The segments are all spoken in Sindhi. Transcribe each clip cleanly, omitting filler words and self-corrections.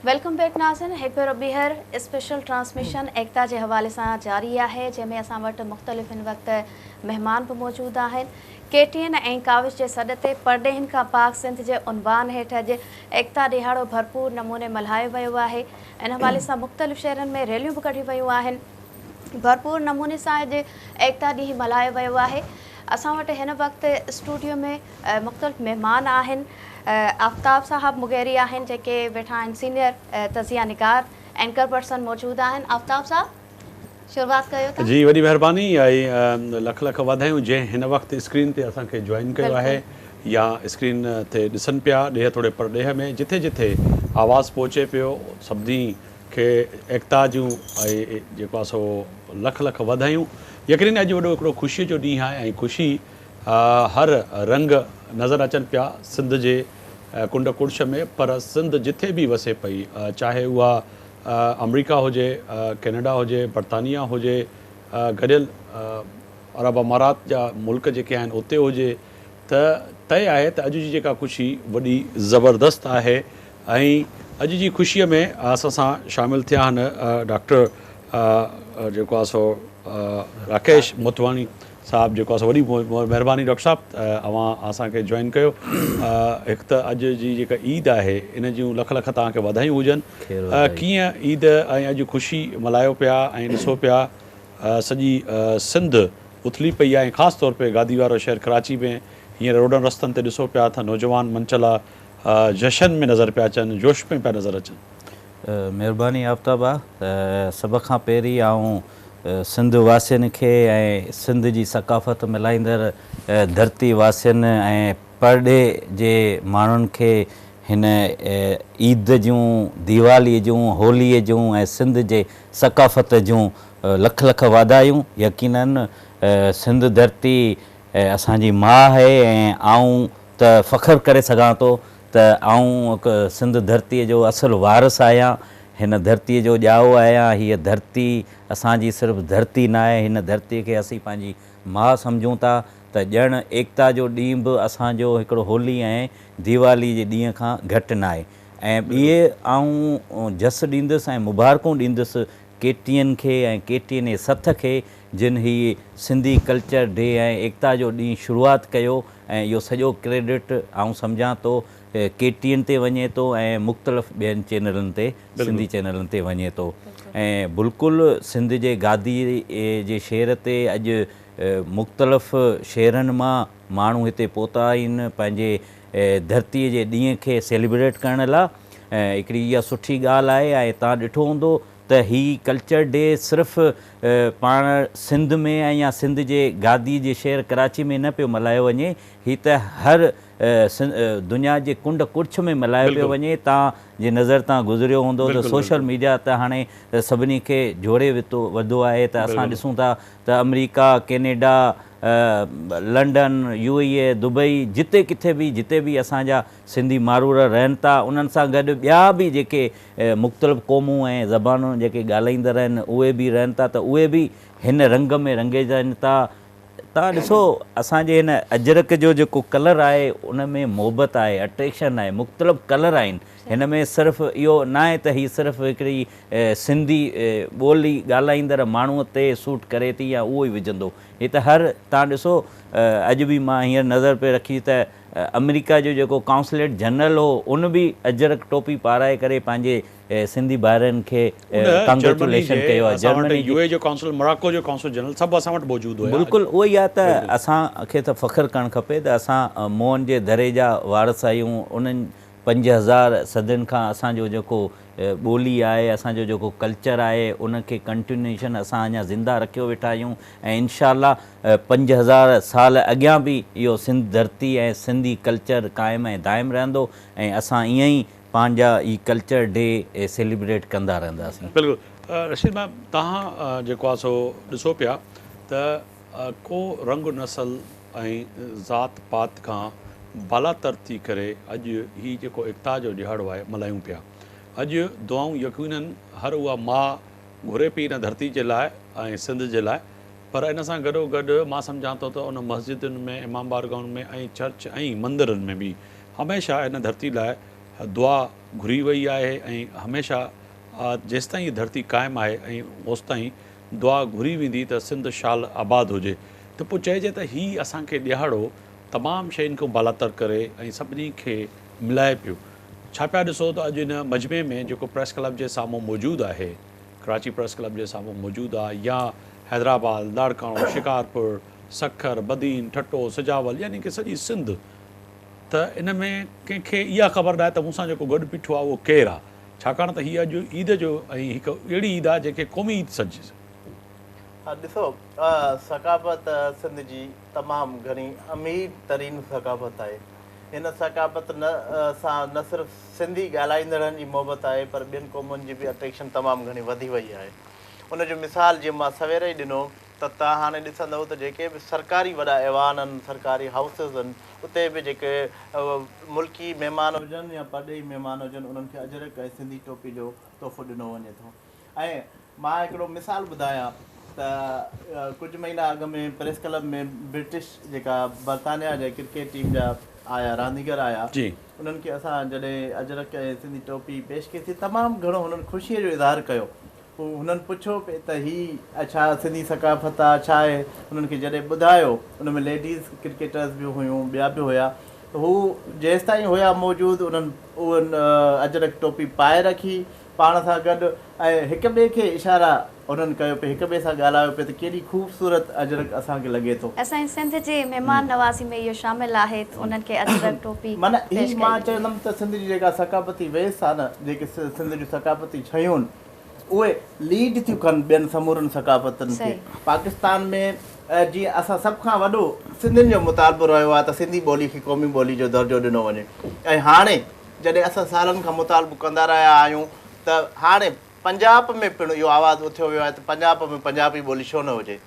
Welcome back ناظرين هڪ ڀيرو ٻيهر اسپيشل ٽرانسميشن ايڪتا جي حوالي سان جاري آهي جنهن ۾ اسان وٽ مختلف هن وقت مهمان به موجود آهن ڪي ٽي اين ۽ ڪاوش جي سڏ تي پرڏيهين کان پاڪ سنڌ جي عنوان هيٺ اڄ ايڪتا ڏهاڙو ڀرپور نموني ملهايو ويو آهي ان حوالي سان مختلف شهرن ۾ ريليون به ڪڍيون ويون آهن ڀرپور نموني سان اڄ ايڪتا ڏينهن ملهايو ويو آهي اسان وٽ هن وقت اسٽوڊيو ۾ مختلف مهمان آهن آفتاب صاحب مغيري آهن جيڪي ويٺا آهن سينيئر تجزيه نگار اينڪر پرسن موجود آهن آفتاب صاحب شروعات ڪيو ٿا. جي وڏي مهرباني ۽ لک لک واڌايون جنهن هن وقت اسڪرين تي اسان کي جوائن ڪيو آهي يا اسڪرين تي ڏسن پيا ڏيهه توڙي پرڏيهه ۾ جٿي جٿي آواز پهچي پيو سڀني کي ايڪتا جون ۽ جيڪو آهي سو لک لک واڌايون يقينن اڄ وڏو هڪڙو خوشي جو ڏينهن آهي ۽ خوشي هر رنگ نظر اچن پيا سنڌ جي ڪنڊ ڪڙڇ ۾ پر سنڌ جٿي به وسي پئي چاهي اها آمريڪا هجي، ڪينيڊا هجي، برطانيا هجي، گڏيل عرب امارات جا ملڪ جيڪي آهن اتي هجي ته طئي آهي ته اڄ جي جيڪا خوشي وڏي زبردست آهي ۽ اڄ جي خوشي ۾ اسان سان شامل ٿيا آهن ڊاڪٽر جيڪو آهي سو راڪيش موتواڻي صاحب جيڪو آهي سو وڏي مهرباني ڊاڪٽر صاحب اوهان اسان کي جوائن ڪيو هڪ ته اڄ جي جيڪا عيد آهي ان جون لک لک توهان کي واڌايون هجن ڪيئن عيد ۽ اڄ خوشي ملهايو پيا ۽ ڏسو پيا سڄي سنڌ اٿلي پئي آهي ۽ خاص طور پي گادي وارو شهر ڪراچي ۾ هينئر روڊن رستن تي ڏسو پيا ته نوجوان منچلا جشن ۾ نظر پيا اچن جوش ۾ پيا نظر اچن. مهرباني آفتاب آ سڀ کان پهرين آئون سنڌ واسين کي ۽ سنڌ جي ثقافت ملهائيندڙ ڌرتي واسين ۽ پرڏيهه جي ماڻهن کي هن عيد جون، ديوالي جون، هولي جون ۽ سنڌ جي ثقافت جون لک لک واڌايون. يقينن سنڌ ڌرتي اسان جي ماء آهي ۽ آئون ته فخر ڪري سگهان ٿو ته آئون هڪ سنڌ ڌرتيء جو اصل وارث آهيان، هن ڌرتيء جو ڄائو آهيان، هيء ڌرتي اسان جي صرف ڌرتي ناهي، هن ڌرتيء کي اسين پنهنجي ماء سمجهون ٿا ته ڄڻ ايڪتا جو ڏينهن به اسان جو هڪڙو هولي ۽ ديوالي جي ڏينهن کان گهٽ ناهي ۽ ٻئي آئون جس ڏيندس ۽ مبارڪون ڏيندس ڪي ٽي اين کي ۽ ڪي ٽي اين جي سٿ کي جن هي سنڌي ڪلچر ڊي ۽ ايڪتا جو ڏينهن شروعات ڪيو ۽ اهو سڄو ڪريڊٽ آئون سمجهان ٿو ڪي ٽي اين تي وڃي ٿو ۽ مختلف ٻين چينلن تي سنڌي چينلن تي وڃي ٿو ۽ بلڪل سنڌ جي گادي جي شهر تي اڄ مختلف شهرن مان ماڻهو هتي پهتا آهن پنهنجي ڌرتي جي ڏينهن کي سيليبريٽ ڪرڻ لا ۽ هڪڙي اها سٺي ڳالهه آهي ۽ توهان ڏٺو هوندو ته هي ڪلچر ڊي صرف پاڻ سنڌ ۾ ۽ يا سنڌ جي گادي جي شهر ڪراچي ۾ نه پيو ملهايو وڃي هي ته هر دنيا جي ڪنڊ ڪڙڇ ۾ ملهايو پيو وڃي توهان جي نظر تان گذريو هوندو ته سوشل ميڊيا ته هاڻي سڀني کي جوڙي وڌو آهي ته اسان ڏسون ٿا ته آمريڪا Canada London U A E Dubai جتي ڪٿي به جتي به اسان جا سنڌي ماروئڙا رهن ٿا انهن سان گڏ ٻيا به جيڪي مختلف قومون ۽ زبانون جيڪي ڳالهائيندڙ آهن اهي به رهن ٿا ته اهي به هن رنگ ۾ رنگجن ٿا. توهان ڏسو اسان جي هن اجرڪ جو جيڪو ڪلر آهي ان ۾ محبت آهي، اٽريڪشن آهي، مختلف ڪلر آهن هن ۾ صرف اهو ناهي ته هي صرف هڪڙي سنڌي ٻولي ڳالهائيندڙ ماڻهوء تي سوٽ ڪري ٿي يا اهو ئي وجهندو هي ته هر توهان ڏسو اڄ به مان هينئر نظر پئي رکي ته آمريڪا جو جيڪو ڪائونسليٽ جنرل هو ان به اجرڪ ٽوپي پارائي ڪري پنهنجي سنڌي ڀائرن کي ڪانگريچوليشن ڪيو آهي جرمني جي يو اي جو ڪائونسل موراڪو جو ڪائونسل جنرل سڀ اسان وٽ موجود هيا. بلڪل اهو ئي آهي ته اسان کي ته فخر ڪرڻ کپي ته اسان موهن جي دڙي جا وارث آهيون انهن 5000 صدين کان اسان جو جيڪو ٻولي آهي اسان جو جيڪو ڪلچر آهي ان کي ڪنٽينيوشن اسان اڃا زنده رکيو ويٺا آهيون ۽ انشاء الله 5000 سال اڳيان به اهو سنڌ ڌرتي ۽ سنڌي ڪلچر قائم ۽ دائم رهندو ۽ اسان ائين ئي پنهنجا هي ڪلچر ڊي سيليبريٽ ڪندا رهنداسين. بلڪل رشيد ڀاء توهان جيڪو آهي سو ڏسو پيا ته ڪو رنگ نسل ۽ ذات پات کان بالاتر ٿي ڪري اڄ هي جيڪو ايڪتا جو ڏهاڙو آهي ملهايون پيا. اڄ دعائون يقينن هر اها ماء گهري پئي ان ڌرتي جي لاء ۽ سنڌ جي لاء پر ان سان گڏو گڏ مان سمجهان ٿو ته ان مسجدن ۾ امام بارگاهن ۾ ۽ چرچ ۽ مندرن ۾ به هميشه ان ڌرتي لاء دعا گهري وئي آهي ۽ هميشه جيستائين هي ڌرتي قائم آهي ۽ اوستائين دعا گهري ويندي ته سنڌ شال آباد هجي ته پوء چئجي ته هي اسان کي ڏهاڙو تمام شين کان بالاتر ڪري ۽ سڀني کي ملائي پيو. ڇا پيا ڏسو ته اڄ هن مجمعي ۾ جيڪو پريس ڪلب جي سامهون موجود آهي، ڪراچي پريس ڪلب جي سامهون موجود آ يا حيدرآباد، لاڙڪاڻو، شڪارپور، سکر، بدين، ٺٽو، سجاول يعني ڪه سڄي سنڌ ته ان ۾ ڪنهن کي اها خبر ناهي ته مون سان جيڪو گڏ بيٺو آ اهو ڪير آ ڇاڪاڻ ته هي اڄ عيد جو ۽ هڪ اهڙي عيد آ جنهن کي قومي عيد سڏجي. ها ڏسو ثقافت سنڌ جي تمام گهڻي امير ترين ثقافت آهي. هن ثقافت نه سان نه صرف سنڌي ڳالهائيندڙن جي محبت آهي پر ٻين قومن جي به اٽريڪشن تمام گهڻي وڌي وئي آهي. ان جو مثال جيئن مان سوير ئي ڏنو ته توهان هاڻي ڏسندؤ ته جيڪي به سرڪاري وڏا ايوان آهن، سرڪاري هائوسز آهن اتي به جيڪي ملڪي مهمان هجن يا پرڏيهي مهمان هجن انهن کي اجرڪ ۽ سنڌي ٽوپي جو تحفو ڏنو وڃي ٿو. ۽ مان هڪڙو مثال ٻڌايان ته ڪجهه مهينا اڳ ۾ پريس ڪلب ۾ برٽش جيڪا برطانيا جي ڪرڪيٽ ٽيم جا آيا رانديگر آيا انهن کي اسان جڏهن اجرڪ ۽ سنڌي ٽوپي پيش ڪئي سي تمام گهڻو هنن خوشيء جو اظهار ڪيو هو هنن پڇيو پئي ته هي ڇا سنڌي ثقافت آ ڇا آهي هنن کي جڏهن ٻڌايو ان ۾ ليڊيز ڪرڪيٽرز به هيون ٻيا به هيا ته هو جيستائين هيا موجود انهن اهن اجرڪ ٽوپي پائي رکي پاڻ سان گڏ ۽ هڪ ٻئي کي اشارا انهن ڪيو پئي هڪ ٻئي سان ڳالهايو پئي ته ڪيڏي خوبصورت اجرڪ اسان کي لڳي ٿو. اسان جي سنڌ جي مهمان نوازي ۾ اهو شامل آهي ته انهن کي اجرڪ ٽوپي معنيٰ هي پيش ڪئي مان ويندي. چوندم ته سنڌ جي جيڪا ثقافتي ويس آ نه جيڪي سنڌ جون ثقافتي شيون آهن اهي ليڊ ٿيون ڪن ٻين سمورن ثقافتن کي. صحيح. پاڪستان ۾ جيئن اسان سڀ کان وڏو سنڌين جو مطالبو رهيو آهي ته سنڌي ٻولي کي قومي ٻولي جو درجو ڏنو وڃي ۽ هاڻي جڏهن اسان سالن کان مطالبو ڪندا رهيا آهيون ته هاڻي پنجاب ۾ پڻ اهو آواز اٿيو ويو آهي ته پنجاب ۾ پنجابي ٻولي ڇو نه هجي؟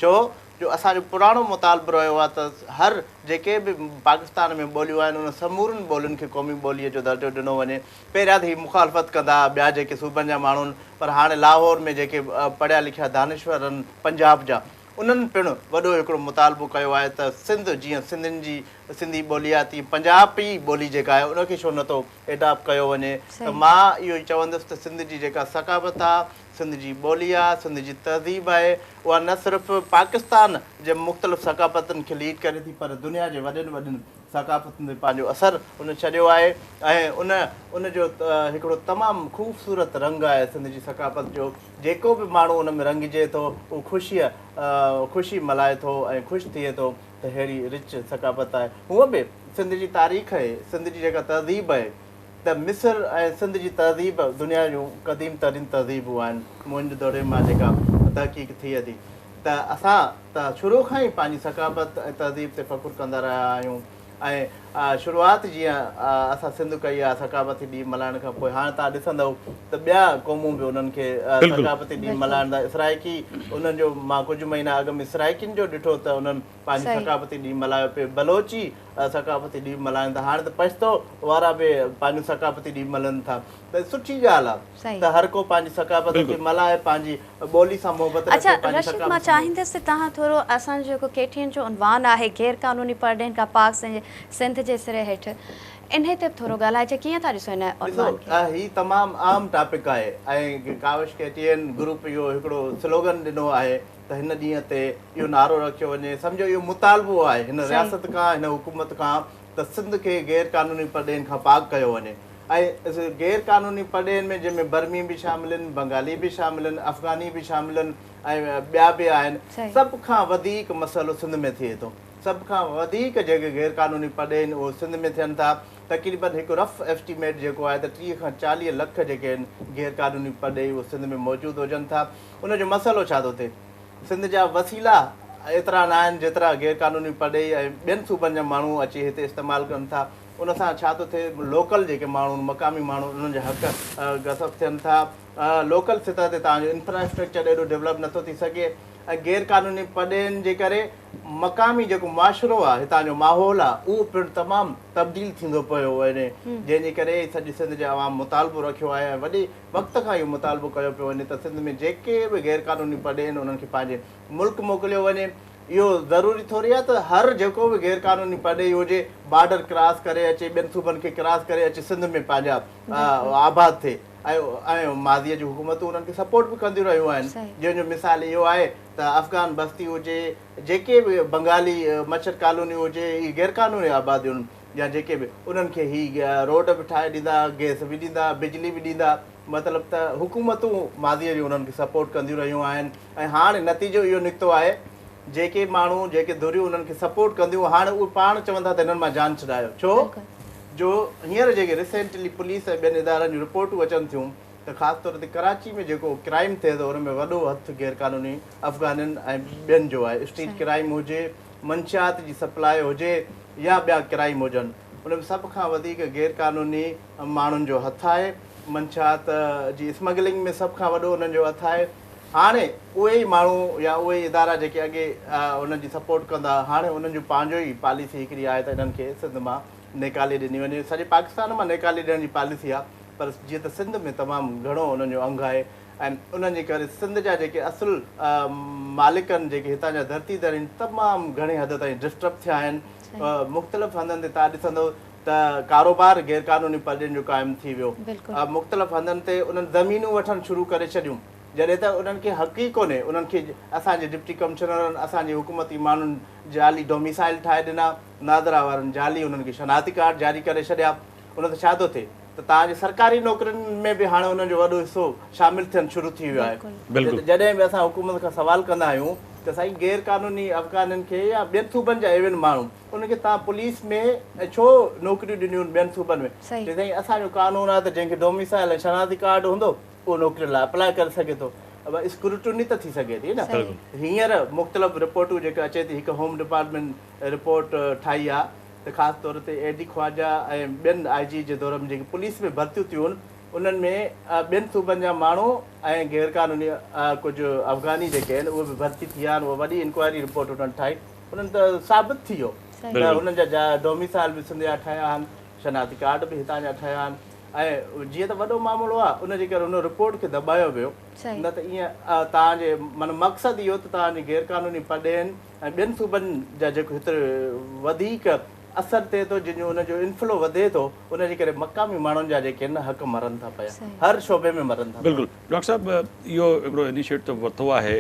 ڇو جو اسان جو پراڻو مطالبو رهيو آهي ته هر جيڪي به پاڪستان ۾ ٻوليون آهن انهن سمورين ٻولين کي قومي ٻوليء جو درجو ڏنو وڃي. پهريان ته هي مخالفت ڪندا ها ٻيا جيڪي صوبن جا ماڻهو آهن پر هاڻي لاهور ۾ جيڪي پڙهيا لکيا دانشور آهن پنجاب جا انهن پڻ وڏو هڪڙو مطالبو ڪيو آهي ته سنڌ جيئن سنڌين جي سنڌي ٻولي آهي تيئن پنجابي ٻولي جيڪا آهي ان کي ڇو نه ٿو ايڊاپٽ ڪيو وڃي ته مان اهو ئي چوندس ته سنڌ جي جيڪا ثقافت آهي سنڌ جي ٻولي آهي سنڌ جي تهذيب آهي اها نه صرف پاڪستان جي مختلف ثقافتن کي ليڊ ڪري ٿي پر دنيا جي وڏين وڏين ثقافتن تي پنهنجو اثر ان ڇڏيو آهي ۽ ان ان جو هڪڙو تمام خوبصورت رنگ آهي سنڌ جي ثقافت جو جيڪو به ماڻهو ان ۾ رنگجي ٿو اهو خوشيء خوشي ملهائي ٿو ۽ خوش ٿئي ٿو ته ههڙي رچ ثقافت آهي. هونء به سنڌ جي تاريخ آهي، سنڌ جي جيڪا تهذيب آهي ته مصر ۽ سنڌ جي تهذيب دنيا جون قديم ترين تهذيبون آهن. موهن جو دڙي مان جيڪا تحقيق ٿئي ٿي ته اسان ته شروع کان ئي پنهنجي ثقافت ۽ تهذيب تي فخر ڪندا رهيا آهيون ۽ شروعات جيئن اسان سنڌ ڪئي آهي ثقافتي ڏينهن ملهائڻ کان پوء هاڻ توهان ڏسندؤ ته ٻيا قومون به انهن کي ثقافتي ڏينهن ملهائن ٿا. سرائيڪي انهن جو مان ڪجهه مهينا اڳ ۾ سرائيڪين جو ڏٺو ته انهن پنهنجو ثقافتي ڏينهن ملهايو پئي. بلوچي ثقافتي ڏينهن ملهائن ٿا. هاڻي ته پشتو وارا به پنهنجو ثقافتي ڏينهن ملهائن ٿا ته سٺي ڳالهه آهي ته هر ڪو پنهنجي ثقافت کي ملهائي پنهنجي ٻولي سان محبت رکي اڇا پنهنجي رشيد مان ثقافت سان محبت. چاهيندس ته توهان ٿورو اسان جو جيڪو ڪي ٽي اين جو عنوان آهي غير قانوني پرڏيهين کان پاڪ سنڌ جي سري هيٺ انهي تي به ٿورو ڳالهائجي ڪيئن ٿا ڏسو ان ڏسو عنوان کي. هي تمام عام ٽاپڪ آهي ۽ ڪاوش ڪي ٽي اين گروپ اهو هڪڙو سلوگن ڏنو آهي ته هن ڏينهن تي اهو نعرو رکيو وڃي سمجهو اهو مطالبو آهي هن رياست کان هن حڪومت کان ته سنڌ کي غير قانوني پرڏيهين کان پاڪ ڪيو وڃي ۽ غير قانوني پرڏيهين ۾ جنهن ۾ برمي به شامل آهن بنگالي به شامل آهن افغاني به شامل آهن ۽ ٻيا به آهن سڀ کان وڌيڪ مسئلو سنڌ ۾ ٿئي ٿو. سڀ کان وڌيڪ جيڪي غير قانوني پرڏيهي آهن اهي سنڌ ۾ ٿين ٿا. تقريبن هڪ رف ايسٽيميٽ جيڪو آهي ته 30 کان 40 لک جيڪي آهن غير قانوني پرڏيهي اهي سنڌ ۾ موجود هجن ٿا. ان جو مسئلو ڇا ٿو ٿئي؟ سنڌ جا وسيلا ايترا نه آهن جيترا غير قانوني پرڏيهي ۽ ٻين صوبن جا ماڻهو اچي هتي استعمال ڪن ٿا. ان سان ڇا ٿو ٿئي لوڪل جيڪي ماڻهو آهن مقامي ماڻهو انهن جا حق غصب ٿين ٿا. لوڪل سطح تي توهان جو انفراسٽرڪچر ايڏو ڊولپ نٿو ٿي سگهي ۽ غير قانوني پرڏيهين جي ڪري مقامي جيڪو معاشرو آهي هتان جو ماحول آهي اهو پڻ تمام تبديل ٿيندو پيو وڃي جنهن جي ڪري سڄي سنڌ جي عوام مطالبو رکيو آهي ۽ وڏي وقت کان اهو مطالبو ڪيو پيو وڃي ته سنڌ ۾ جيڪي به غير قانوني پرڏيهي آهن انهن کي پنهنجي ملڪ موڪليو وڃي. اهو ضروري ٿوري آهي ته هر جيڪو به غير قانوني پرڏيهي هجي بارڊر ڪراس ڪري اچي ٻين صوبن کي ڪراس ڪري اچي سنڌ ۾ پنهنجا آباد ٿئي ۽ ۽ ماضيء جون حڪومتون انهن کي سپورٽ به ڪنديون رهيون آهن جنهن جو مثال اهو آهي ته افغان بستي هجي جيڪي به بنگالي مڇر ڪالوني هجي اهي غير قانوني آباديون يا جيڪي به انهن کي هي روڊ به ٺاهي ڏيندا گئس به ڏيندا بجلي به ڏيندا مطلب ته حڪومتون ماضيء جون انهن کي سپورٽ ڪنديون رهيون آهن ۽ هاڻ نتيجو اهو نڪتو آهي جيڪي ماڻهو جيڪي ڌريون انهن کي سپورٽ ڪنديون هاڻ اهي پاڻ چون ٿا ته هنن مان جان ڇڏايو ڇو جو هينئر جيڪي ريسينٽلي پوليس ۽ ٻين ادارن جون رپورٽون اچن ٿيون ته خاص طور تي ڪراچي ۾ جيڪو ڪرائيم ٿئي ٿو ان ۾ وڏو هٿ غير قانوني افغانين ۽ ٻين جو آهي اسٽريٽ ڪرائيم هجي منشيات جي سپلاء هجي يا ٻيا ڪرائيم هجن ان ۾ سڀ کان وڌيڪ غير قانوني ماڻهن جو هٿ آهي، منشيات جي اسمگلنگ ۾ سڀ کان وڏو انهن جو هٿ آهي، هاڻي اهي ئي ماڻهو يا اهي ئي ادارا جيڪي اڳي انهن جي سپورٽ ڪندا هاڻي انهن جو پنهنجو ئي پاليسي هڪڙي آهي ته انهن کي سنڌ مان نيڪالي ڏني وڃي، سڄي پاڪستان مان نيڪالي ڏيڻ جي پاليسي آهي پر جيئن ته سنڌ ۾ تمام گهڻو انهن جو انگ آهي ۽ انهن جي ڪري سنڌ جا جيڪي اصل مالڪ آهن جيڪي هتان جا ڌرتي ڌڻي تمام گهڻي حد تائين ڊسٽرب ٿيا آهن، مختلف هنڌن تي توهان ڏسندو ته ڪاروبار غيرقانوني پرڏيهين جو قائم ٿي ويو. مختلف هنڌن تي انهن زمينون وٺڻ شروع ڪري ڇڏيون جڏهن ته انهن کي حق ئي ڪونهي. انهن کي اسان جي ڊپٽي ڪمشنرن اسان جي حڪومتي ماڻهن جعلي ڊوميسائل ٺاهي ڏنا، نادرا وارن جعلي انهن کي شناختي ڪارڊ جاري ڪري ڇڏيا. ان سان ڇا ٿو ٿئي ته توهان جي سرڪاري نوڪرين ۾ به هاڻي انهن جو وڏو حصو شامل ٿيڻ شروع ٿي ويو آهي. جڏهن به اسان حڪومت کان سوال ڪندا آهيون ته سائين غير قانوني افغانين کي يا ٻين صوبن جا ايون ماڻهو انهن کي توهان پوليس ۾ ڇو نوڪريون ڏنيون ٻين صوبن ۾ چي سائين اسان جو قانون آهي ته جنهن کي ڊوميسائل ۽ شناختي ڪارڊ هوندو اهو نوڪرين لاء اپلاء ڪري سگهي ٿو ابا اسڪروٽني ته ٿي سگهي ٿي نه هينئر مختلف رپورٽون جيڪا اچي ٿي هڪ هوم ڊپارٽمينٽ رپورٽ ٺاهي آهي ته خاص طور تي اي ڊي خواجا ۽ ٻين آء جي جي دور ۾ جيڪي پوليس ۾ ڀرتيون ٿيون انهن ۾ ٻين صوبن جا ماڻهو ۽ غيرقانوني ڪجهه افغاني جيڪي آهن اهي به ڀرتي ٿي ويا آهن اها وڏي انڪوائري رپورٽ انهن ٺاهي انهن ته ثابت ٿي ويو ته انهن جا ڊوميسائل به سنڌ جا ٺهيا آهن، شناختي ڪارڊ به هتان جا ٺهيا آهن ۽ جيئن ته وڏو معاملو آهي ان جي ڪري ان رپورٽ کي دٻايو ويو نه ته ائين توهان جي معنيٰ مقصد اهو ته توهان جي غير قانوني پرڏيهين ۽ ٻين صوبن جا جيڪو هت وڌيڪ اثر ٿئي ٿو جن جو ان جو انفلو وڌي ٿو ان جي ڪري مقامي ماڻهن جا جيڪي آهن حق مرن ٿا پيا هر شعبي ۾ مرن ٿا پيا. بلڪل ڊاڪٽر صاحب اهو هڪڙو انيشيٽو ورتو آهي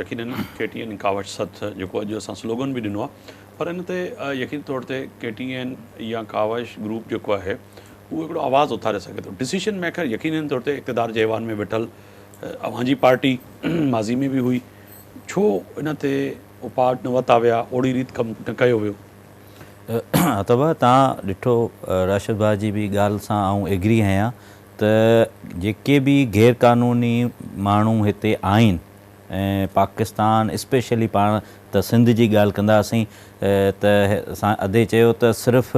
يقينن ڪي ٽي اين ڪاوش سٿ جيڪو اڄ اسان سلوگن به ڏنو آهي پر ان تي يقيني طور تي ڪي ٽي اين يا ڪاوش گروپ جيڪو آهي اهو هڪڙو آواز اٿاري سگهي ٿو ڊسيشن ميڪر يقينن طور تي اقتدار جي ايوان ۾ ويٺل اوهان جي پارٽي ماضي ۾ به هئي ڇو ان تي اپاء نه ورتا ويا اوڙي ريت ڪم نه ڪيو ويو. آفتاب ڀاء توهان ڏٺو راشد ڀاء جي به ڳالهه سان آئون ايگري آهيان ته جيڪي به غير قانوني ماڻهو هتي آهن ۽ پاڪستان اسپيشلي پاڻ ته سنڌ جي ڳالهه ڪنداسين ته ادي چيو ته صرف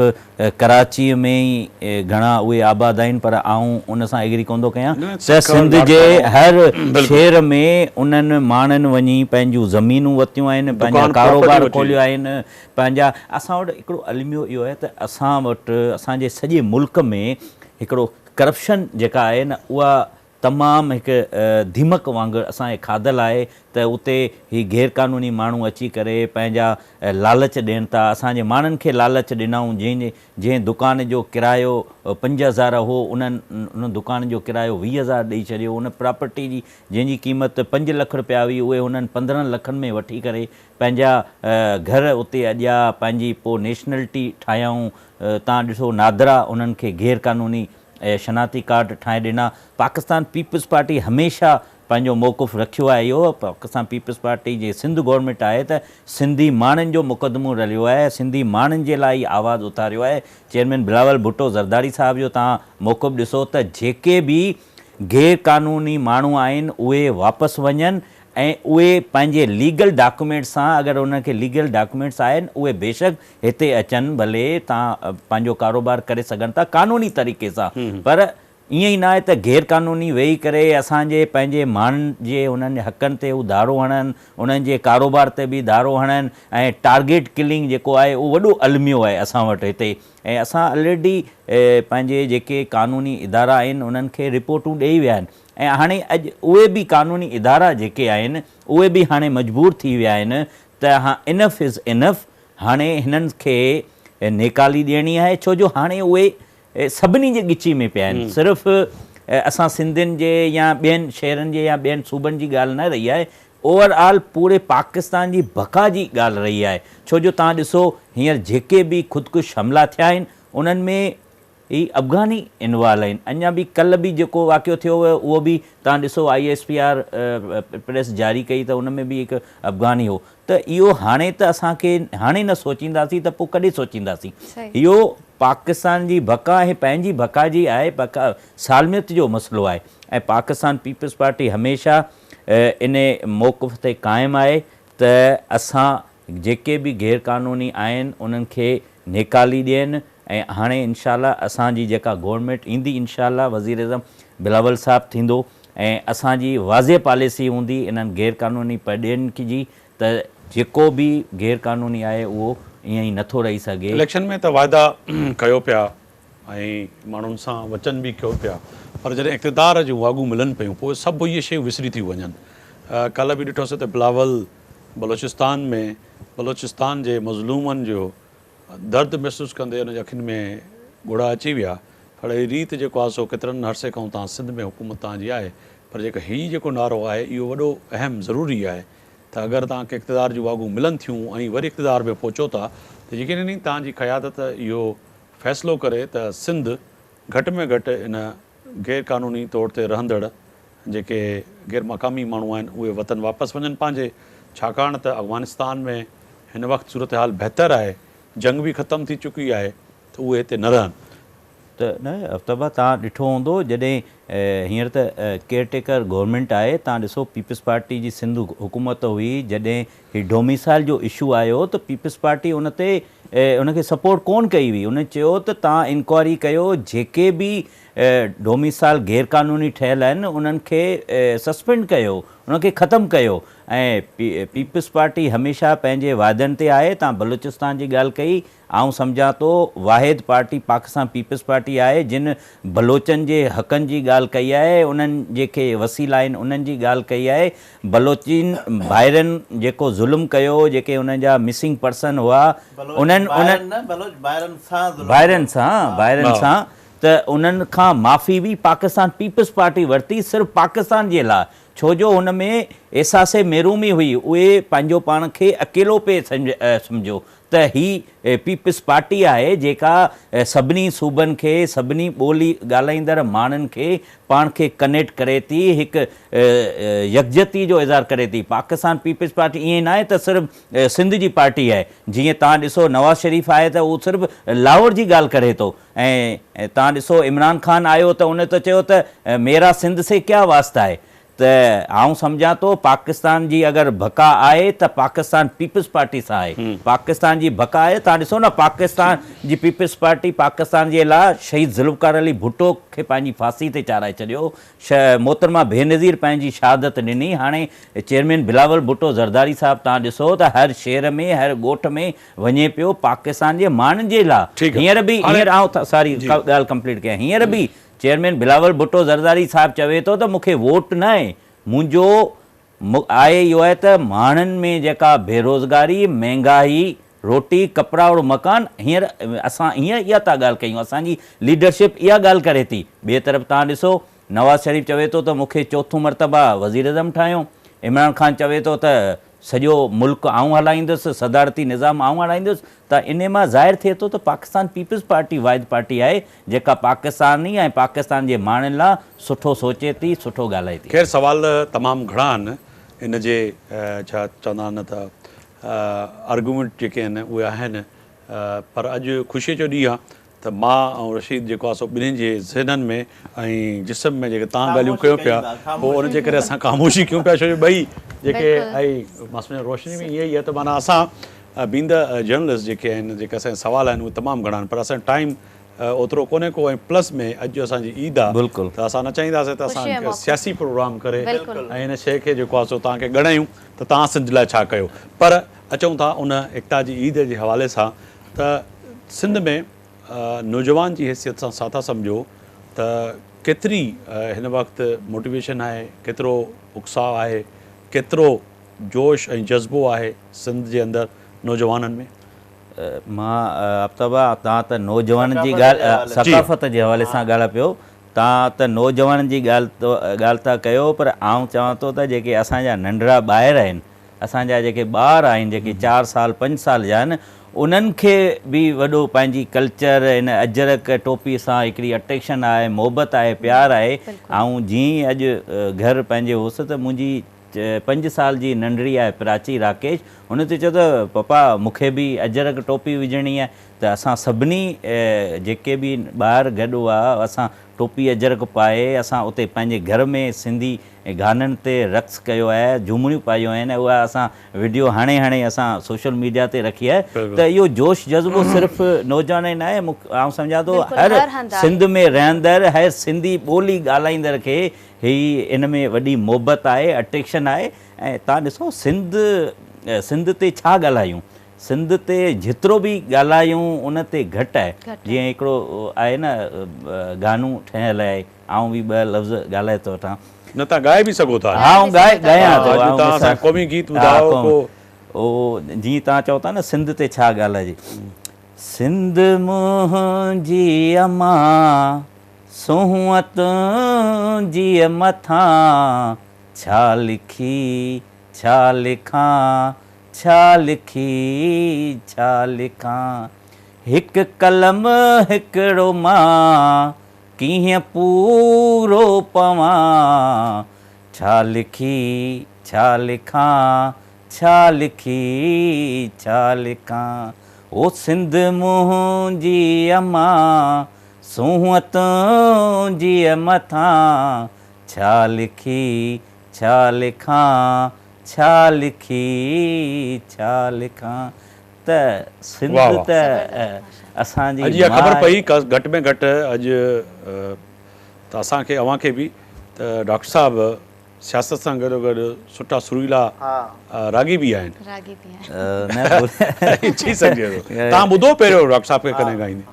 ڪراچي ۾ ئي گهڻا اهي آباد آهن پر آئون ان سان ايگري ڪونه ٿو ڪيان ته سنڌ جي هر شهر ۾ انهن ماڻهن وڃي پنهنجون زمينون ورتيون آهن پنهنجا ڪاروبار کوليا آهن پنهنجا اسان وٽ هڪڙو الميو اهو آهي ته اسان وٽ اسان جي سڄي ملڪ ۾ هڪڙو ڪرپشن جيڪا آهي نه اها تمام هڪ ڌيمڪ وانگر اسان کي کاڌل آهي ته اتي هي غير قانوني ماڻهو اچي ڪري پنهنجا لالچ ڏين ٿا اسان جي ماڻهن کي لالچ ڏنائون جنهن جنهن دڪان جو ڪرايو 5000 هو انهن ان دڪان جو ڪرايو 20000 ڏئي ڇڏيو ان پراپرٽي جي جنهن جي قيمت 5 لک رپيا هئي اهي انهن 15 لکن ۾ وٺي ڪري پنهنجا گهر اتي اڏيا پنهنجي پو نيشنلٽي ٺاهيائون تان ڏسو نادرا انهن کي غير قانوني شناختي ڪارڊ ٺاهي ڏنا پاڪستان پيپلز پارٽي هميشه پنهنجو موقف رکيو آهي اهو پاڪستان پيپلز پارٽي جي سنڌ گورنمينٽ آهي ته سنڌي ماڻهن جو مقدمو رليو آهي سنڌي ماڻهن جي لاء ئي آواز اٿاريو آهي چيئرمين بلاول ڀٽو زرداري صاحب جو تان موقف ڏسو ته جيڪي به غير قانوني ماڻهو آهن اهي واپس وڃن ۽ اهي پنهنجي ليگل ڊاڪيومينٽس سان اگر انهن کي ليگل ڊاڪيومينٽس آهن اهي بيشڪ هتي اچن ڀلي تان پنهنجو ڪاروبار ڪري سگهن ٿا قانوني طريقي سان پر ائين ئي ناهي ته غير قانوني ويهي ڪري اسان جي پنهنجي ماڻهن جي انهن جي حقن تي هو ڌاڙو هڻن انهن جي ڪاروبار تي به ڌاڙو هڻن ۽ ٽارگيٽ ڪلنگ جيڪو آهي اهو وڏو الميو آهي اسان وٽ هتي ۽ اسان الريڊي پنهنجي جيڪي قانوني ادارا آهن انهن کي رپورٽون ڏئي ويا آهن ۽ هاڻي اڄ اهي به قانوني ادارا جيڪي آهن اهي به هاڻي مجبور ٿي ويا آهن ته ها انف از انف هاڻي هنن کي نيڪالي ڏيڻي آهي ڇو جو هاڻي اهي سڀني جي ڳچي ۾ پيا آهن صرف اسان سنڌين جي يا ٻين شهرن جي يا ٻين صوبن جي ڳالهه نه رهي آهي اوور آل پوري پاڪستان جي بقا جي ڳالهه رهي آهي ڇو جو توهان ڏسو هينئر جيڪي به خودڪش حملا ٿيا آهن انهن ۾ هي افغاني انوالو آهن اڃا به ڪلهه به جيڪو واقعو ٿيو هيو اهو به توهان ڏسو I S P R press جاري ڪئي ته ان ۾ به هڪ افغاني هو ته اهو هاڻي ته اسان کي هاڻي نه سوچينداسين ته پوء ڪڏهن سوچينداسين اهو پاڪستان جي بقا ۽ پنهنجي بقا جي آهي بقا سالميت جو مسئلو آهي ۽ پاڪستان پيپلز پارٽي هميشه ان موقف تي قائم آهي ته اسان جيڪي به غير قانوني آهن انهن کي نيڪالي ڏين ۽ هاڻي انشاء الله اسان جي جيڪا گورنمينٽ ايندي انشاء الله وزيراعظم بلاول صاحب ٿيندو ۽ اسان جي واضح پاليسي هوندي انهن غير قانوني پرڏيهين جي ته جيڪو به غير قانوني آهي اهو ائين ئي نٿو رهي سگهي. اليڪشن ۾ ته واعدا ڪيو پيا ۽ ماڻهن سان وچن به ڪيو پيا پر جڏهن اقتدار جون واڳون ملن پيون پوء سڀ اهي شيون وسري ٿيون وڃن. ڪالهه به ڏٺوسين ته بلاول بلوچستان ۾ بلوچستان جي مظلومن جو درد محسوس ڪندي ان جي اکين ۾ ڳوڙها اچي ويا. پر اهڙي ريت جيڪو آهي سو ڪيترن عرصي کان توهان سنڌ ۾ حڪومت توهان جي آهي پر جيڪو هي جيڪو نعرو آهي اهو وڏو اهم ضروري آهي ته اگر توهان کي اقتدار جون واڳون ملن ٿيون ۽ وري اقتدار ۾ پهچو ٿا ته يقينن ئي توهان جي قيادت اهو فيصلو ڪري ته سنڌ گهٽ ۾ گهٽ ان غير قانوني طور تي رهندڙ جيڪي غير مقامي ماڻهو آهن اهي وطن واپس وڃن پنهنجي ڇاڪاڻ ته افغانستان ۾ هن وقت صورتحال بهتر آهي جنگ به ختم ٿي چڪي آهي ته اهي هتي نه رهن. ته نه آفتاب توهان ڏٺو هوندو جڏهن هينئر ته ڪيئر ٽيڪر گورنمينٽ آهي توهان ڏسو پيپلز پارٽي جي سنڌ حڪومت هئي جڏهن هي ڊوميسائل جو اشو آيو ته پيپلز پارٽي ان تي ان کي سپورٽ ڪون ڪئي هئي ان چيو ته توهان انڪوائري ڪيو جيڪي به ڊوميسائل غير قانوني ٺهيل آهن انهن کي سسپينڊ ڪيو انهن کي ختم ڪيو ۽ پيپلز پارٽي هميشه پنهنجي وعدن تي آهي توهان بلوچستان جي ڳالهه ڪئي آئون سمجهان ٿو واحد پارٽي پاڪستان پيپلز پارٽي آهي جن بلوچن جي حقن جي ڳالهه ڪئي آهي انهن جيڪي وسيلا آهن انهن جي ڳالهه ڪئي آهي بلوچين ڀائرن جيڪو ظلم ڪيو جيڪي انهن جا مسنگ پرسن هئا انهن انهن ڀائرن سان ڀائرن سان ته انهن کان معافي به پاڪستان پيپلز پارٽي ورتي صرف پاڪستان جي لاء ڇو جو هن ۾ احساس محرومي هئي اهي پنهنجو پاڻ کي اڪيلو پئي سمجهيو ته هي پيپلز پارٽي آهي جيڪا سڀني صوبن کي سڀني ٻولي ڳالهائيندڙ ماڻهن کي پاڻ کي ڪنيڪٽ ڪري ٿي هڪ يڪجهتي جو اظهار ڪري ٿي پاڪستان پيپلز پارٽي ائين ناهي ته صرف سنڌ جي پارٽي آهي جيئن توهان ڏسو نواز شريف آهي ته اهو صرف لاهور جي ڳالهه ڪري ٿو ۽ توهان ڏسو عمران خان آيو ته ان ته چيو ته ميرا سنڌ سي ڪيا واسطه آهي ته آئون سمجهان ٿو پاڪستان جي اگر بقا آهي ته پاڪستان پيپلز پارٽي سان آهي پاڪستان جي بقا آهي توهان ڏسو نه پاڪستان جي پيپلز پارٽي پاڪستان جي لاء شهيد ذوالفقار علي ڀٽو کي پنهنجي ڦاسي تي چاڙهائي ڇڏيو محترمه بينظير پنهنجي شهادت ڏني هاڻي چيئرمين بلاول ڀٽو زرداري صاحب توهان ڏسو ته هر شهر ۾ هر ڳوٺ ۾ وڃي پيو پاڪستان جي ماڻهن جي لا هينئر به هينئر آئون ساري ڳالهه ڪمپليٽ ڪيان هينئر به چيئرمين بلاول ڀٽو زرداري صاحب چوي ٿو ته مون کي ووٽ ناهي منهنجو آهي اهو آهي ته ماڻهن ۾ جيڪا بيروزگاري مهنگائي روٽي ڪپڙا اور مڪان هينئر اسان هينئر اها ٿا ڳالهه ڪيون اسان جي ليڊرشپ اها ڳالهه ڪري ٿي ٻئي طرف توهان ڏسو نواز شريف چوي ٿو ته مون کي چوٿون مرتبه وزيراعظم ٺاهيو عمران خان چوي ٿو ته سڄو ملڪ آئون هلائيندس صدارتي نظام آئون هلائيندس ته انهي مان ظاهر ٿئي ٿو ته پاڪستان پيپلز پارٽي واحد پارٽي آهي جيڪا پاڪستاني ۽ پاڪستان جي ماڻهن لا سٺو سوچي ٿي سٺو ڳالهائي ٿي. خير سوال تمام گهڻا آهن ان جي ڇا چوندا آهن ته آرگيومينٽ جيڪي آهن اهي آهن پر اڄ خوشيء جو ڏينهن آهي ته مان ۽ رشيد جيڪو آهي سو ٻنهين جي ذهنن ۾ ۽ جسم ۾ جيڪي توهان ڳالهيون ڪيو پيا پوء ان جي ڪري اسان خاموشي ڪيون پيا ڇو جو ٻئي جيڪي ۽ مان سمجهان روشني ۾ ائين ئي آهي ته معنيٰ اسان بينگ the journalist جيڪي آهن جيڪي اسان جا سوال آهن اهي تمام گهڻا آهن پر اسان جو ٽائيم اوترو ڪونهي ڪو ۽ پلس ۾ اڄ اسان جي عيد آهي ته اسان نه چاهينداسين ته اسان سياسي پروگرام ڪري ۽ ان شيء کي جيڪو آهي سو توهان کي ڳڻايون ته توهان سنڌ لاء ڇا ڪيو پر اچون ٿا ان ايڪتا جي عيد جي حوالي سان ته سنڌ ۾ نوجوان جي حيثيت سان ڇا ٿا سمجهو ته ڪيتري هن وقت موٽيويشن آهي ڪيترو اڪساء آهي ڪيترو جوش ۽ جذبو آهي سنڌ جي اندر نوجوانن ۾؟ مان آفتاب توهان ته نوجوانن جي ڳالهه ثقافت جي حوالي سان ڳالهايان پيو توهان ته نوجوانن جي ڳالهه ڳالهه ٿا ڪيو پر آئون چوان ٿو ته جيڪي اسان جا ننڍڙا ٻاهر آهن اسان جا جيڪي ٻار آهن جيڪي چار سال پنج سال جا آهن انهن کي به وڏو پنهنجي ڪلچر ان اجرڪ ٽوپي سان هڪڙي اٽريڪشن آهي محبت آهي پيار آهي آئون جيئن ئي اڄ گهر پنهنجي هوس ته منهنجي پنج سال جي ننڍڙي آهي پراچي راڪيش هن ته چيو ته پپا مون کي به اجرڪ ٽوپي وجهڻي آهي ته اسان سڀني جيڪي به ٻار گڏ هئا اسان ٽوپي اجرڪ پائي اسان اتي پنهنجي گهر ۾ سنڌي گانن تي رقص ڪيو آهي جهومڻيون پايون آهن اها اسان وڊيو هاڻي هاڻي اسان سوشل ميڊيا تي رکي آهي ته اهو جوش جذبو صرف نوجوانن نه آهي آئون سمجهان ٿو هر سنڌ ۾ رهندڙ هر سنڌي ٻولي ڳالهائيندڙ کي هي ان ۾ وڏي محبت آهي اٽريڪشن آهي ۽ توهان ڏسو سنڌ سنڌ تي ڇا ڳالهايون سنڌ تي جيترو به ڳالهايون ان تي گهٽ آهي جيئن هڪڙو آهي نه گانو ٺهيل آهي آئون به ٻه لفظ ڳالهائي ٿو وٺان. نه توهان ڳائي به سگهو ٿا. ها آئون ڳائي ڳايان ٿو. اڄ توهان اسان کي قومي گيت ٻڌايو ڪو. او جيئن توهان چئو ٿا نه سنڌ تي ڇا ڳالهائجي. سنڌ منهنجي امان سونهن تنهنجي مٿان ڇا لکي ڇا لکان ڇا لکي ڇا لکان هڪ قلم هڪڙو مان ڪيئن پورو پوان ڇا لکي ڇا لکان ڇا لکي ڇا لکان او سنڌ منهنجي امان سونهن تنهنجي مٿان ڇا لکي ڇا لکان ڇا لکي ڇا لکان ته سنڌ ته اسان جي اڄ اها خبر پئي گهٽ ۾ گهٽ اڄ ته اسان کي اوهان کي به ته ڊاڪٽر صاحب سياست سان گڏو گڏ سٺا سريلا راڳي به آهن. راڳي به آهن. چئي سگهجي ٿو. توهان ٻڌو پهريون ڊاڪٽر صاحب کي ڪڏهن ڳائيندي؟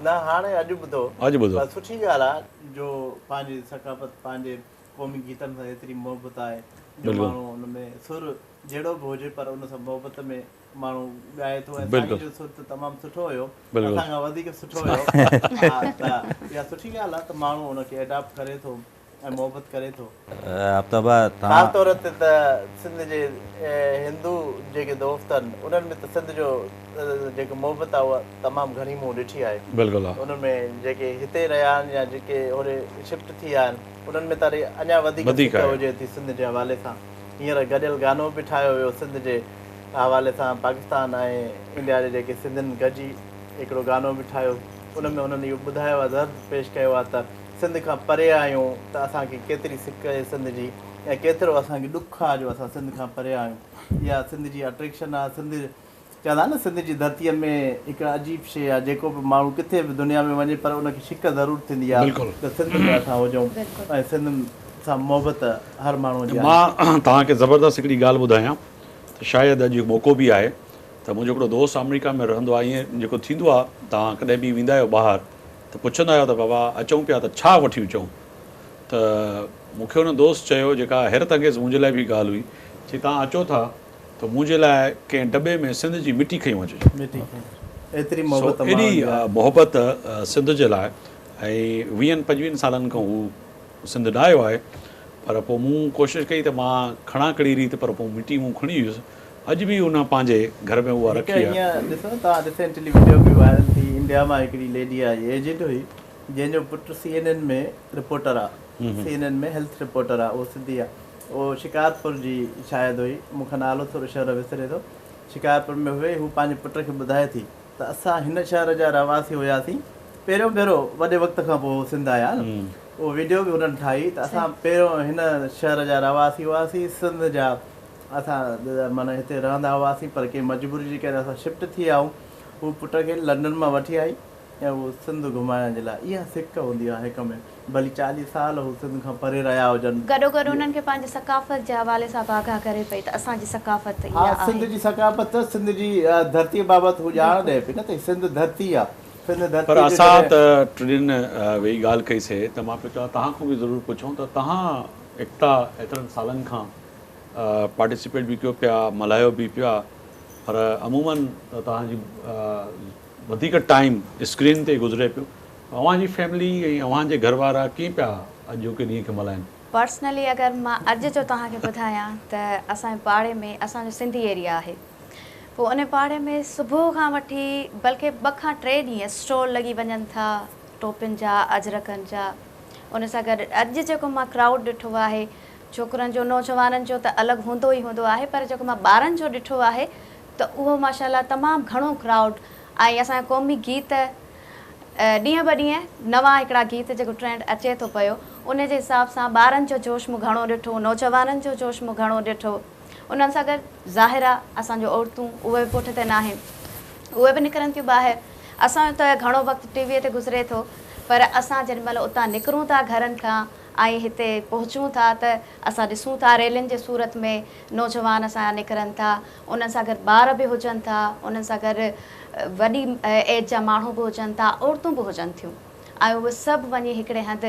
نه هاڻي اڄ ٻڌو. اڄ ٻڌو. پر سٺي ڳالهه آهي جو پنهنجي ثقافت پنهنجي قومي گيتن سان ايتري محبت آهي جو ماڻهو ان ۾ سر جهڙو به هجي پر ان سان محبت ۾ ماڻهو ڳائي ٿو ۽ سائين جو سر ته تمام سٺو هيو اسان کان وڌيڪ سٺو هيو ها ته اها سٺي ڳالهه آهي ته ماڻهو ان کي اڊاپٽ ڪري ٿو ۽ محبت ڪري ٿو. خاص طور تي ته سنڌ جي هندو جيڪي دوست آهن انهن ۾ ته سنڌ جو جيڪو محبت آهي اها تمام گهڻي مون ڏٺي آهي. انهن ۾ جيڪي هتي رهيا آهن يا جيڪي هوڏي شفٽ ٿي ويا آهن انهن ۾ ته اڃا وڌيڪ سڪ هجي ٿي سنڌ جي حوالي سان. هينئر گڏيل گانو به ٺاهيو ويو سنڌ جي حوالي سان پاڪستان ۽ انڊيا جي جيڪي سنڌين گڏجي هڪڙو گانو به ٺاهيو ان ۾ انهن اهو ٻڌايو آهي درد پيش ڪيو آهي ته سنڌ کان پري آهيون ته اسان کي ڪيتري سڪ آهي سنڌ جي ۽ ڪيترو اسان کي ڏک آهي جو اسان سنڌ کان پري آهيون. اها سنڌ جي اٽريڪشن آهي. سنڌ چوندا آهن نه سنڌ جي ڌرتيء ۾ هڪ عجيب شيء آهي جيڪو به ماڻهو ڪٿي به دنيا ۾ وڃي پر ان کي سڪ ضرور ٿيندي آهي ته سنڌ ۾ اسان هجون ۽ سنڌ سان محبت هر ماڻهوء جي آهي. مان توهان کي زبردست هڪڙي ڳالهه ٻڌايان ته شايد اڄ موقعو به آهي ته منهنجو هڪڙو دوست آمريڪا ۾ رهندو آهي ائين جيڪو ٿيندو آهي توهان ڪڏهن به ويندا آهيو ٻاهر ته پڇندا آهيو ته بابا اچون پيا ته ڇا وٺي اچون ته مون کي ان دوست چيو جيڪا حيرت انگيز منهنجي لاء به ڳالهه هئي چي توهان اچو ٿا ته منهنجي لاء ڪنهن ڊٻي ۾ سنڌ جي مٽي کنيون اچجو. سو ايڏي محبت سنڌ جي لاء ۽ ويهن پنجويهن سالن کان هو سنڌ نه آيو آهي پر پوء مون ڪوشش ڪئي ته مان کڻان ڪهڙي ريت پر پوء مٽي مون کڻي ويس اڄ به ان پنهنجي گهر ۾ اها هڪ رکي آهي. هيئن ڏسو نه توهان ريسينٽلي وڊيو به وائرل ٿي انڊيا مان هڪڙي ليڊي آئي ايجڊ هئي جنهن جو پٽ سي اين اين ۾ رپورٽر آ C N N ۾ health reporter آ اهو سنڌي آ اهو شڪارپور جي شايد هئي مون کان نالو ٿورو شهر وسري ٿو شڪارپور ۾ هئي هو پنهنجي پٽ کي ٻڌائي ٿي ته اسان هن شهر جا رهواسي هياسين پهريون ڀيرو وڏي وقت کان پوء هو سنڌ آيا نه اهو وڊيو به هنن ٺاهي ته اسان پهريون هن شهر جا رهواسي هئاسين سنڌ جا اسان معنيٰ هتي رهندا هئاسين پر ڪنهن مجبوري جي ڪري اسان شفٽ ٿي ويا آهيون. هو پٽ کي لنڊن مان وٺي آئي ۽ اهو سنڌ گهمائڻ جي لاء. اها سڪ هوندي آهي هڪ ۾ ڀلي 40 سال هو سنڌ کان پري رهيا هجن. گڏوگڏ انهن کي پنهنجي ثقافت جي حوالي سان به آگاهه ڪري پئي ته اسان جي ثقافت ها اها سنڌ آهي. جي ثقافت سنڌ جي ڌرتيء بابت هو ڄاڻ ڏئي پئي نه ته هي سنڌ ڌرتي آهي. سنڌ پر ڌرتيء جو اسان جڏهن. ته ٽنهين ويهي ڳالهه ڪئي سي ته مان پيو چوان توهان کان به ضرور پڇون ته توهان ايڪتا ايترن سالن کان پارٽيسپيٽ به ڪيو پيا ملهايو به پيا پر عموماً ته توهان جي وڌيڪ ٽائيم اسڪرين تي گذري پيو. اوهان جي فيملي ۽ اوهان جي گهر وارا ڪيئن پيا اڄوڪي ڏينهن کي ملهائن؟ پرسنلي اگر مان اڄ جو توهان کي ٻڌايان ته اسان جي پاڙي ۾ اسان جو سنڌي ايريا آهي پوء ان پاڙي ۾ صبح کان وٺي بلڪه ٻه کان ٽي ڏينهن اسٽال لڳي وڃن ٿا ٽوپين جا اجرڪن جا ان سان گڏ اڄ جيڪو مان ڪرائوڊ ڏٺو آهي ڇوڪرن جو نوجوانن جو ته الڳ هوندو ئي هوندو آهي پر جيڪو مان ٻارن جو ڏٺو آهي ته اهو ماشاء الله تمام گهڻو ڪرائوڊ ۽ اسان جا قومي گيت ڏينهن به ڏينهن نوان هڪڙا گيت جيڪو ٽرينڊ اچي ٿو پيو ان جي حساب سان ٻارن جو جوش مون گهڻو ڏٺو نوجوانن جو جوش مون گهڻو ڏٺو انهن سان گڏ ظاهر آ اسان جو عورتون اهي به پٺتي ناهن اهي به نڪرن ٿيون ٻاهر اسان جو ته گهڻو وقت ٽي وي تي گذري ٿو پر اسان جيڏي مهل اتان نڪرون ٿا گهرن کان ۽ هتي پهچون ٿا ته اسان ڏسون ٿا ريلين جي صورت ۾ نوجوان اسان جا نڪرن ٿا انهن سان گڏ ٻار به هجن ٿا انهن سان گڏ وڏي ايج جا ماڻهو به هجن ٿا عورتون به هجن ٿيون ۽ اهي سڀ وڃي هڪڙي هنڌ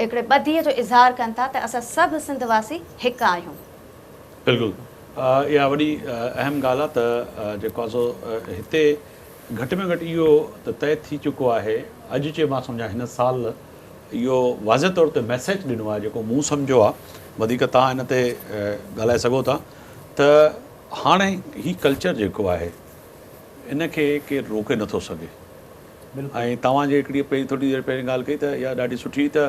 هڪڙي ٻڌيء جو اظهار ڪن ٿا ته اسان سڀ سنڌ واسي هڪ آهيون. بلڪل اها وڏي اهم ڳالهه آهي ته جيڪو آهي سو هتي گهٽ ۾ گهٽ اهو ته طئي ٿي چڪو آهي اڄ چي مان سمجهان هن سال اهو واضح طور تي ميسيج ڏنو آهي جيڪو مون سمجهيو آهي وڌيڪ توهان ان تي ڳالهائي سگهو ٿا ته هاڻي هي ڪلچر جيڪو آهي ان کي ڪير روڪي نٿو سگهي ۽ توهان جي هڪڙي پهرين ٿوري دير پهرين ڳالهه ڪئي ته اها ڏاڍي سٺي ته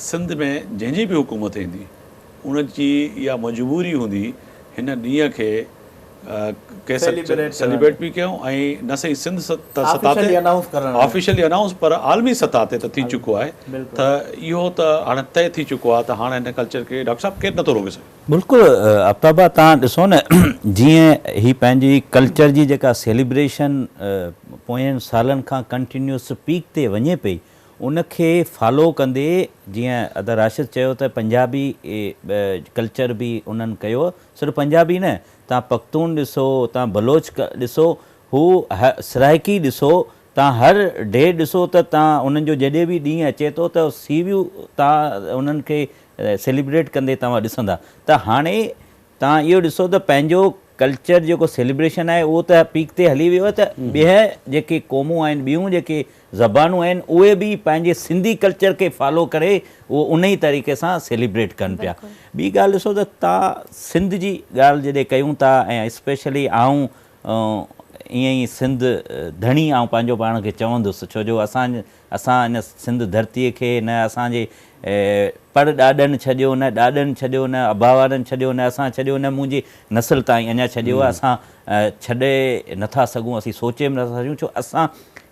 سنڌ ۾ جنهن جي به حڪومت ايندي ان جي اها مجبوري هوندي هن ڏينهن کي سيليبريٽ به ڪيون ۽ نه صحيح سنڌ سطح تي آفيشلي انائونس پر عالمي سطح تي ته ٿي چڪو آهي ته اهو ته هاڻي طئي ٿي چڪو آهي ته هاڻي هن ڪلچر کي ڊاڪٽر صاحب ڪير نٿو روڪي سگهي. بلڪل آفتاب ڀاء توهان ڏسو نه جيئن هي پنهنجي ڪلچر جي جيڪا سيليبريشن پوين سالن کان ڪنٽينيوس پيڪ تي وڃي پئي ان کي فالو ڪندي جيئن ادا راشد چيو ته پنجابي ڪلچر به انهن ڪيو صرف پنجابي نه توهان پختون ڏسو توهان بلوچ ڏسو هو سرائيڪي ڏسو توهان هر ڊي ڏسو ته توهان انهن جو جڏهن به ڏينهن اچي ٿو ته سي ويو توهان انهن کي سيليبريٽ ڪندي توهان ڏسندا ته هاڻي توهان اهو ڏسو ته پنهنجو ڪلچر جيڪو سيليبريشن آهي اهو ته پيڪ تي هلي ويو آهي ته ٻيهه جيڪي قومون آهن ٻيون جيڪي زبانون آهن اهي به پنهنجي سنڌي ڪلچر کي فالو ڪري اهو ان ئي طريقي سان سيليبريٽ ڪن پيا. ٻي ڳالهه ڏسو ته توهان سنڌ جي ڳالهه جڏهن ڪيون ٿا ۽ اسپيشلي آئون ائين ئي سنڌ ڌڻي آئون پنهنجو پاڻ کي چوندس ڇو جو اسان اسان هن سنڌ ڌرتيء کي نه اسان جي پڙ ڏاڏن ڇڏيو، نه ڏاڏن ڇڏيو، نه ابا وارن ڇڏيو، نه اسان ڇڏيو، نه منهنجي نسل تائين اڃا ڇڏيو آهي. اسان ڇڏي نه ٿا سگهون، اسين سوچي به نه ٿا سگهون، ڇو اسان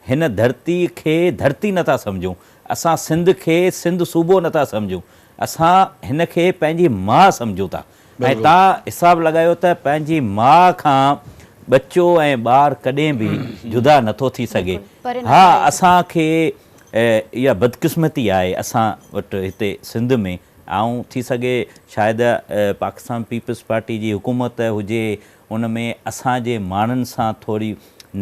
هن ڌرتيء کي ڌرتي نه ٿا سمجهون، اسان سنڌ کي سنڌ صوبو نه ٿا سمجهون، اسان هن کي پنهنجي ماء سمجهون ٿا. ۽ توهان حساب لڳايو ته پنهنجي ماء کان ٻچو ۽ ٻار ڪڏهن به جدا نٿو ٿي سگهي. ها اسان کي اها بدقسمتي آهي اسان وٽ هتي سنڌ ۾ آئون ٿي سگهي شايد پاڪستان پيپلز پارٽي جي حڪومت هجي ان ۾ اسان جي ماڻهن سان ٿوري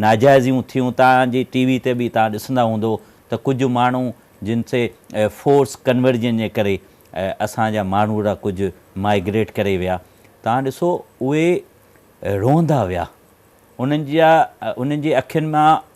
ناجائزيون ٿيون توهان جي ٽي وي تي به توهان ڏسندا هوندو ته ڪجهه ماڻهو جن سي فورس ڪنورجن جي ڪري اسان جا ماڻهوڙا ڪجهه مائگريٽ ڪري ويا توهان ڏسو اهي روئندا ويا انهن جا انهن جي اکين مان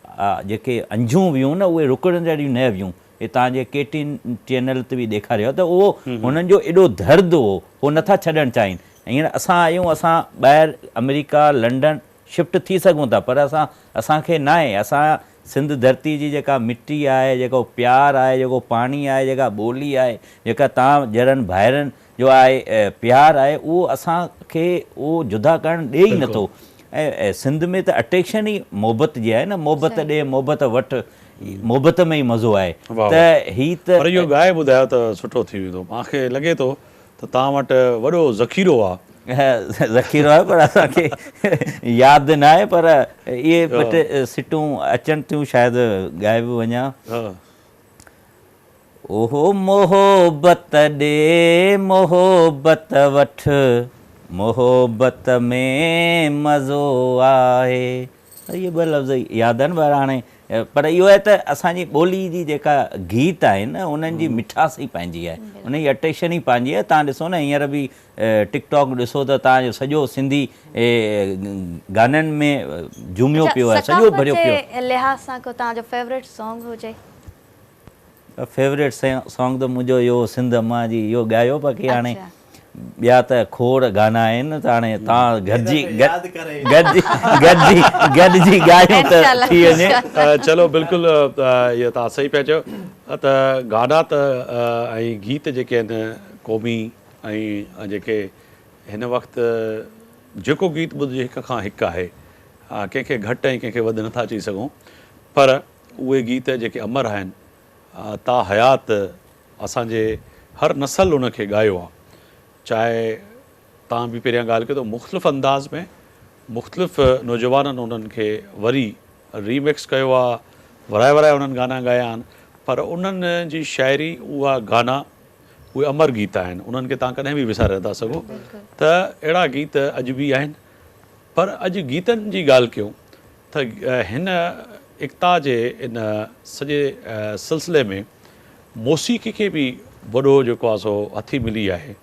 جيڪي هنجون ويون نه اهي رڪڻ جهڙيون نه ويون هي توهان جي ڪي ٽي اين چينل تي به ڏيکاريو ته اهو هنن جو ايڏو درد هو هو نٿا ڇڏڻ چاهين هينئر اسان آهيون اسان ٻاهر آمريڪا لنڊن شفٽ ٿي سگهون ٿا پر اسان اسان کي ناهي اسان سنڌ ڌرتي جي جيڪا مٽي آهي جيڪو پيار آهي جيڪو پاڻي آهي جيڪا ٻولي آهي جيڪا توهان جهڙن ڀائرن جو آهي پيار آهي اهو اسان کي اهو جدا ڪرڻ ڏي ئي نٿو ۽ سنڌ ۾ ته اٽريڪشن ئي محبت جي آهي نه محبت ڏي محبت وٺ محبت ۾ ئي مزو آهي ته هي ته پر اهو ڳائي ٻڌايو ته سٺو ٿي ويندو مان کي لڳي ٿو ته توهان وٽ وڏو ذخيرو آ. ذخيرو آهي پر اسان کي ياد ناهي پر اهي ٻه ٽي سٽون اچن ٿيون شايد ڳائي به وڃان. اوهو محبت ڏي محبت وٺ محبت ۾ مزو آهي. اهي ٻه لفظ ياد آهن پر هاڻي پر اهو آهي ته اسان جي ٻولي جي جيڪا گيت آهن انهن جي مٺاس ئي پنهنجي آهي، انهن جي اٽريڪشن ئي پنهنجي آهي. توهان ڏسو نه هينئر به ٽڪ ٽاڪ ڏسو ته توهان جو سڄو سنڌي گانن ۾ جهوميو پيو آهي، سڄو ڀريو پيو. ثقافت جي لحاظ سان ڪو توهان جو فيورٽ سانگ هجي؟ فيورٽ سانگ ته منهنجو اهو سنڌ امان جي اهو ڳايو باقي هاڻي ٻيا ته کوڙ گانا آهن ته هاڻي توهان گڏجي گڏجي گڏجي گڏجي ڳايون ته ٿي وڃي. چلو بلڪل اهو توهان صحيح پيا چئو ته گانا ته ۽ گيت جيڪي آهن قومي ۽ جيڪي هن وقت جيڪو گيت ٻڌجي هڪ کان هڪ آهي ڪنهن کي گهٽ ۽ ڪنهن کي وڌ نٿا چئي سگهون پر اهي گيت جيڪي امر آهن تا حيات اسان جي هر نسل ان کي ڳايو آ چاهي توهان به پهريان ڳالهه ڪئي ته مختلف انداز ۾ مختلف نوجوانن انهن کي وري ريمڪس ڪيو آ ورائي ورائي انهن گانا ڳايا آهن پر انهن جي شاعري اها گانا اهي امر گيت آهن انهن کي توهان ڪڏهن به وساري نٿا سگهو ته اهڙا گيت اڄ به آهن پر اڄ گيتن جي ڳالهه ڪيون ته هن ايڪتا جي ان سڄي سلسلي ۾ موسيقي کي به وڏو جيڪو آهي سو هٿي ملي آهي.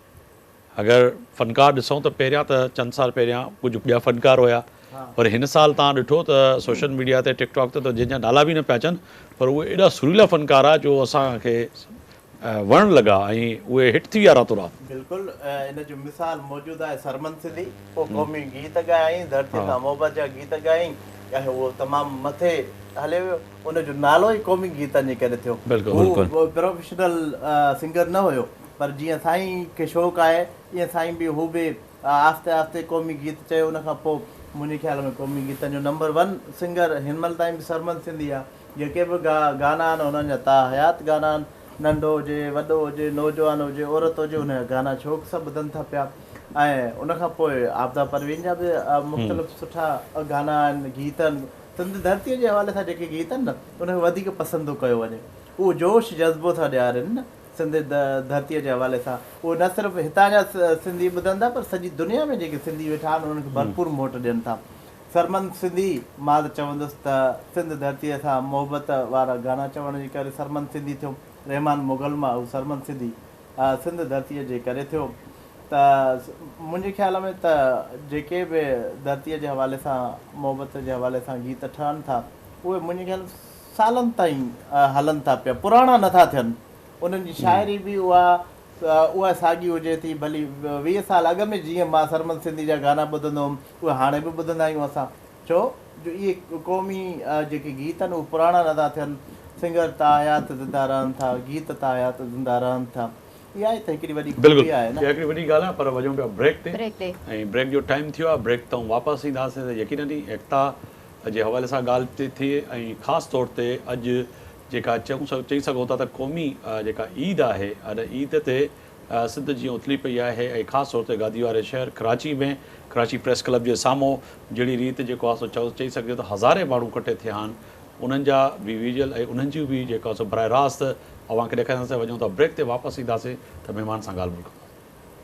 اگر فنڪار ڏسون ته پهريان ته چند سال پهريان ڪجهه ٻيا فنڪار هيا پر هن سال توهان ڏٺو ته سوشل ميڊيا تي ٽڪ ٽاڪ تي ته جن جا نالا به نه پيا اچن پر اهي ايڏا سريلا فنڪار آ جو اسان کي وڻڻ لڳا ۽ اهي هٽ ٿي ويا راتو رات. بلڪل ان جو مثال موجود آهي سرمد سنڌي اهو قومي گيت ڳايائين ڌرتي سان محبت جا گيت ڳايائين ۽ اهو تمام مٿي هليو ويو ان جو نالو ئي قومي گيتن جي ڪري ٿيو هو پروفيشنل سنگر نه هيو پر جيئن سائين کي شوق آهي ايئن سائين به هو به آهستي آهستي قومي گيت چيو ان کان پوء منهنجي خيال ۾ قومي گيتن جو نمبر ون سنگر هن مهل تائين به سرمد سنڌي آهي جيڪي به گانا آهن انهن جا تا حيات گانا آهن ننڍو هجي وڏو هجي نوجوان هجي عورت هجي ان جا گانا شوق سان ٻڌن ٿا پيا ۽ ان کان پوء عابده پروين جا به مختلف سٺا گانا آهن گيت آهن سنڌ ڌرتي جي حوالي سان جيڪي گيت آهن نه ان کي وڌيڪ پسند ٿو ڪيو وڃي اهو جوش جذبو ٿا ڏيارين نه سنڌ ڌرتي جي حوالي سان اهو نه صرف هتان جا سنڌي ٻڌن ٿا پر سڄي دنيا ۾ جيڪي سنڌي ويٺا آهن انهن کي ڀرپور موٽ ڏين ٿا. سرمد سنڌي مان ته چوندس ته سنڌ ڌرتيء سان محبت وارا گانا چوڻ جي ڪري سرمد سنڌي ٿيو. رحمان مغل مان هو سرمد سنڌي سنڌ ڌرتيء جي ڪري ٿيو ته منهنجي خيال ۾ ته جيڪي به ڌرتيء جي حوالي سان محبت جي حوالي سان گيت ٺهن ٿا اهي منهنجي خيال ۾ سالن تائين هلن ٿا پيا پراڻا نه ٿا ٿين انهن جي شاعري به اها اها ساڳي هجي ٿي ڀلي 20 سال اڳ ۾ جيئن مان سرمد سنڌي جا گانا ٻڌندو هوم اهي هاڻي به ٻڌندا آهيون اسان ڇو جو اهي قومي جيڪي گيت آهن اهي پراڻا نه ٿا ٿين سنگر تاحيات زنده رهن ٿا گيت تاحيات زنده رهن ٿا اها ئي ته هڪڙي وڏي خوبي آهي نه. اها هڪڙي وڏي ڳالهه آهي پر وڃون پيا بريڪ تي ۽ بريڪ جو ٽائيم ٿيو آهي بريڪ تان واپس اينداسين ته يقينن ئي ايڪتا جي حوالي سان ڳالهه پئي ٿئي ۽ خاص طور تي اڄ جيڪا چئون چئي سگهون ٿا ته قومي جيڪا عيد آهي ان عيد تي سنڌ جيئن اٿلي پئي آهي ۽ خاص طور تي گادي واري شهر ڪراچي ۾ ڪراچي پريس ڪلب جي سامهون جهڙي ريت جيڪو آهي سو چئي سگهجي ٿو هزارين ماڻهو ڪٺي ٿيا آهن انهن جا به ويجل ۽ انهن جون به جيڪو آهي سو براهه راست اوهان کي ڏيکارينداسين وڃون ٿا بريڪ تي واپس اينداسين ته مهمان سان ڳالهه ٻولهه ڪنداسين.